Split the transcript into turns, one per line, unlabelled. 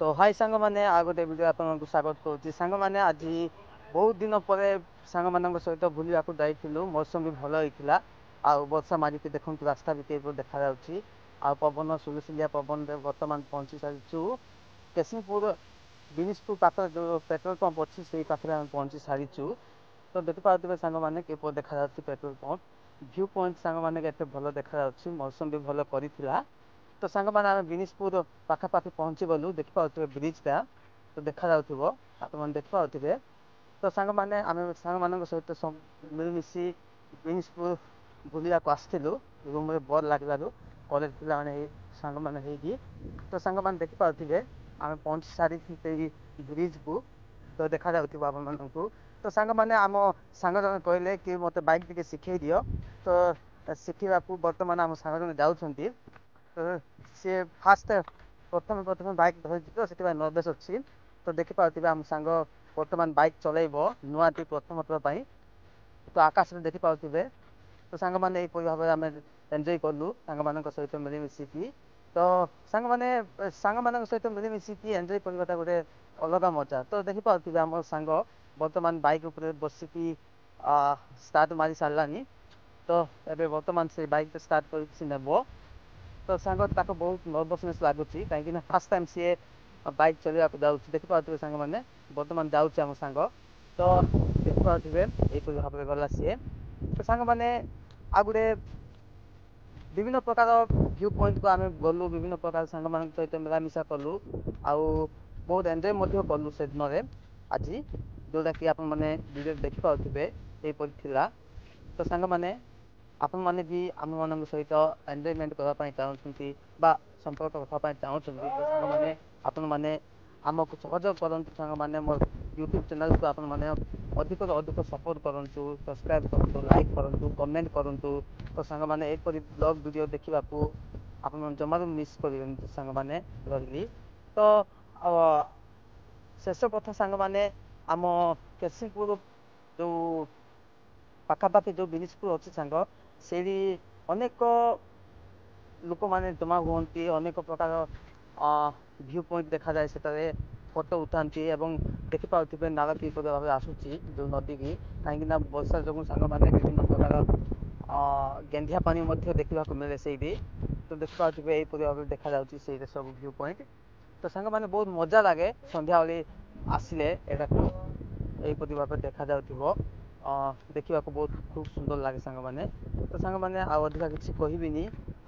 ତ ହାଇ ସାଙ୍ଗମାନେ, ଆଉ ଗୋଟେ ଭିଡ଼ିଓ ଆପଣଙ୍କୁ ସ୍ୱାଗତ କରୁଛି। ସାଙ୍ଗମାନେ, ଆଜି ବହୁତ ଦିନ ପରେ ସାଙ୍ଗମାନଙ୍କ ସହିତ ବୁଲିବାକୁ ଯାଇଥିଲୁ। ମୌସମ ବି ଭଲ ହେଇଥିଲା ଆଉ ବର୍ଷା ମାରିକି ଦେଖନ୍ତୁ ରାସ୍ତା ବି କିପରି ଦେଖାଯାଉଛି ଆଉ ପବନ, ସୁଲୁସୁଲିଆ ପବନରେ ବର୍ତ୍ତମାନ ପହଞ୍ଚି ସାରିଛୁ କେଶିଂପୁର ବିନିଶପୁର ପାଖରେ ଯେଉଁ ପେଟ୍ରୋଲ ପମ୍ପ ଅଛି, ସେଇ ପାଖରେ ଆମେ ପହଞ୍ଚି ସାରିଛୁ। ତ ଦେଖିପାରୁଥିବେ ସାଙ୍ଗମାନେ, କିପରି ଦେଖାଯାଉଛି ପେଟ୍ରୋଲ ପମ୍ପ ଭ୍ୟୁ ପଏଣ୍ଟ। ସାଙ୍ଗମାନେ, କେତେ ଭଲ ଦେଖାଯାଉଛି, ମୌସମ ବି ଭଲ କରିଥିଲା। ତ ସାଙ୍ଗମାନେ, ଆମେ ବିନିଶପୁର ପାଖାପାଖି ପହଞ୍ଚିଗଲୁ। ଦେଖିପାରୁଥିବେ ବ୍ରିଜଟା ତ ଦେଖାଯାଉଥିବ, ଆପଣମାନେ ଦେଖିପାରୁଥିବେ। ତ ସାଙ୍ଗମାନେ, ଆମେ ସାଙ୍ଗମାନଙ୍କ ସହିତ ମିଳିମିଶି ବିନିଶପୁର ବୁଲିବାକୁ ଆସିଥିଲୁ ରୁମ୍ରେ ବୋର୍ ଲାଗିଲାରୁ, କଲେଜ ପିଲାମାନେ ହେଇ, ସାଙ୍ଗମାନେ ହେଇକି। ତ ସାଙ୍ଗମାନେ, ଦେଖିପାରୁଥିବେ ଆମେ ପହଞ୍ଚି ସାରିଛୁ ସେଇ ବ୍ରିଜକୁ, ତ ଦେଖାଯାଉଥିବ ଆପଣମାନଙ୍କୁ। ତ ସାଙ୍ଗମାନେ, ଆମ ସାଙ୍ଗ ଜଣେ କହିଲେ କି ମୋତେ ବାଇକ୍ ଟିକେ ଶିଖେଇ ଦିଅ। ତ ଶିଖିବାକୁ ବର୍ତ୍ତମାନ ଆମ ସାଙ୍ଗ ଜଣେ ଯାଉଛନ୍ତି। ତ ସିଏ ଫାଷ୍ଟ ପ୍ରଥମେ ପ୍ରଥମେ ବାଇକ୍ ଧରିଛି, ତ ସେଥିପାଇଁ ନର୍ଭସ୍ ଅଛି। ତ ଦେଖିପାରୁଥିବେ ଆମ ସାଙ୍ଗ ବର୍ତ୍ତମାନ ବାଇକ୍ ଚଲେଇବ ନୂଆଟି ପ୍ରଥମ ଥର ପାଇଁ। ତ ଆକାଶରେ ଦେଖିପାରୁଥିବେ। ତ ସାଙ୍ଗମାନେ, ଏହିପରି ଭାବରେ ଆମେ ଏନ୍ଜୟ କଲୁ ସାଙ୍ଗମାନଙ୍କ ସହିତ ମିଳିମିଶିକି। ତ ସାଙ୍ଗମାନେ, ସାଙ୍ଗମାନଙ୍କ ସହିତ ମିଳିମିଶିକି ଏନ୍ଜୟ କରିବାଟା ଗୋଟେ ଅଲଗା ମଜା। ତ ଦେଖିପାରୁଥିବେ ଆମ ସାଙ୍ଗ ବର୍ତ୍ତମାନ ବାଇକ୍ ଉପରେ ବସିକି ଷ୍ଟାର୍ଟ ମାରି ସାରିଲାନି। ତ ଏବେ ବର୍ତ୍ତମାନ ସେ ବାଇକ୍ ଷ୍ଟାର୍ଟ କରିକି ସେ ନେବ। ତ ସାଙ୍ଗ, ତାକୁ ବହୁତ ନର୍ଭସନେସ୍ ଲାଗୁଛି, କାହିଁକି ନା ଫାର୍ଷ୍ଟ ଟାଇମ୍ ସିଏ ବାଇକ୍ ଚଲେଇବାକୁ ଯାଉଛି। ଦେଖିପାରୁଥିବେ ସାଙ୍ଗମାନେ, ବର୍ତ୍ତମାନ ଯାଉଛି ଆମ ସାଙ୍ଗ। ତ ଦେଖିପାରୁଥିବେ ଏହିପରି ଭାବରେ ଗଲା ସିଏ। ତ ସାଙ୍ଗମାନେ, ଆଉ ଗୋଟେ ବିଭିନ୍ନ ପ୍ରକାର ଭ୍ୟୁ ପଏଣ୍ଟକୁ ଆମେ ଗଲୁ, ବିଭିନ୍ନ ପ୍ରକାର ସାଙ୍ଗମାନଙ୍କ ସହିତ ମିଳାମିଶା କଲୁ ଆଉ ବହୁତ ଏନ୍ଜୟ ମଧ୍ୟ କଲୁ ସେଦିନରେ ଆଜି, ଯେଉଁଟାକି ଆପଣମାନେ ଭିଡ଼ିଓରେ ଦେଖିପାରୁଥିବେ ଏହିପରି ଥିଲା। ତ ସାଙ୍ଗମାନେ, ଆପଣମାନେ ବି ଆମମାନଙ୍କ ସହିତ ଏନ୍ଜୟମେଣ୍ଟ କରିବା ପାଇଁ ଚାହୁଁଛନ୍ତି ବା ସମ୍ପର୍କ ରଖିବା ପାଇଁ ଚାହୁଁଛନ୍ତି, ତ ସାଙ୍ଗମାନେ, ଆପଣମାନେ ଆମକୁ ସହଯୋଗ କରନ୍ତୁ। ସାଙ୍ଗମାନେ, ମୋ ୟୁଟ୍ୟୁବ୍ ଚ୍ୟାନେଲ୍କୁ ଆପଣମାନେ ଅଧିକରୁ ଅଧିକ ସପୋର୍ଟ କରନ୍ତୁ, ସବସ୍କ୍ରାଇବ୍ କରନ୍ତୁ, ଲାଇକ୍ କରନ୍ତୁ, କମେଣ୍ଟ କରନ୍ତୁ। ତ ସାଙ୍ଗମାନେ, ଏପରି ବ୍ଲଗ୍ ଭିଡ଼ିଓ ଦେଖିବାକୁ ଆପଣମାନେ ଜମାରୁ ମିସ୍ କରିବେନି। ତ ସାଙ୍ଗମାନେ, ରହିଲି। ତ ଶେଷ କଥା ସାଙ୍ଗମାନେ, ଆମ କେଶିଂପୁର ଯେଉଁ ପାଖାପାଖି ଯେଉଁ ବିନିଶପୁର ଅଛି ସାଙ୍ଗ, ସେଇଠି ଅନେକ ଲୋକମାନେ ଜମା ହୁଅନ୍ତି। ଅନେକ ପ୍ରକାର ଭ୍ୟୁ ପଏଣ୍ଟ ଦେଖାଯାଏ, ସେଠାରେ ଫଟୋ ଉଠାନ୍ତି ଏବଂ ଦେଖିପାରୁଥିବେ ନାଳ କିପରି ଭାବରେ ଆସୁଛି ଯେଉଁ ନଦୀକି, କାହିଁକିନା ବର୍ଷା ଯୋଗୁଁ ସାଙ୍ଗମାନେ ବିଭିନ୍ନ ପ୍ରକାର ଗେନ୍ଧିଆ ପାଣି ମଧ୍ୟ ଦେଖିବାକୁ ମିଳେ ସେଇଠି। ତ ଦେଖିପାରୁଥିବେ ଏହିପରି ଭାବରେ ଦେଖାଯାଉଛି ସେଇଟା ସବୁ ଭ୍ୟୁ ପଏଣ୍ଟ। ତ ସାଙ୍ଗମାନେ, ବହୁତ ମଜା ଲାଗେ ସନ୍ଧ୍ୟାବେଳେ ଆସିଲେ ଏଟାକୁ, ଏହିପରି ଭାବରେ ଦେଖାଯାଉଥିବ, ଦେଖିବାକୁ ବହୁତ ଖୁବ୍ ସୁନ୍ଦର ଲାଗେ ସାଙ୍ଗମାନେ। ତ ସାଙ୍ଗମାନେ, ଆଉ ଅଧିକା କିଛି କହିବିନି।